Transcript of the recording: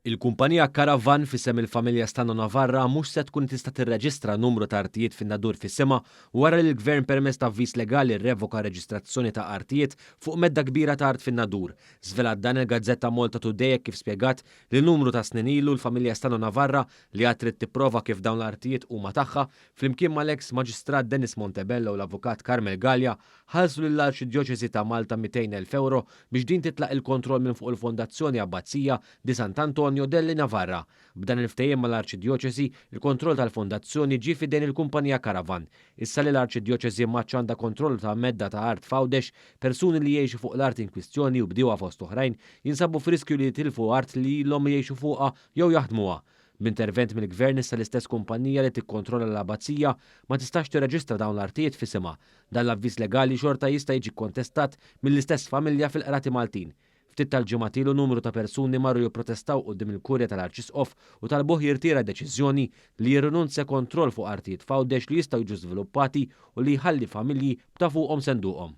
Il-kumpanija Caravan f'isem il-familja Stano Navarra mhux se tkun tista' tirreġistra numru ta' artijiet fin-Nadur f'isimha wara li l-Gvern permezz ta' avviż legali rrevoka reġistrazzjoni ta' artijiet fuq medda kbira ta' art fin-Nadur. Żvelat dan il-gazzetta Malta Today hekk kif spjegat li numru ta' snin ilu l-familja Stano Navarra li għad trid tipprova kif dawn l-artijiet huma tagħha flimkien mal-eks Maġistrat Dennis Montebello u l-Avukat Carmel Galea ħallsu lill-Arċidjoċesi ta' Malta 200,000 ewro biex din titlaq il-kontroll minn fuq il-Fondazzjoni Abbazia di Sant'Antonio delle Navarra. B'dan il-ftehim mal-Arċidjoċesi, il-kontroll tal-fondazzjoni ġie f'idejn il-kumpanija Caravan. Issa li l-Arċidjoċesi m'għadx għandha kontroll ta' medda ta' art f'Għawdex, persuni li jgħixu fuq l-art inkwistjoni u bdiewa fost oħrajn jinsabu f'riskju li jitilfu art li ilhom jgħixu fuqha jew jaħdmuha. B'intervent mill-Gvern issa l-istess kumpanija li tikkontrolla l-Abbazija ma tistax tirreġistra dawn l-artijiet f'isimha. Dan l-avviż legali xorta jista' jiġi kkontestat mill-istess familja fil-qrati Maltin. Ftit tal-ġimgħat ilu numru ta' persuni marru jipprotestaw quddiem il-Kurja tal-Arċisqof u talbuh jirtira deċiżjoni li jirrinunzja kontroll fuq artijiet f'Għawdex li jistgħu jiġu żviluppati u li jħalli familji b'ta' fuqhom senduqhom.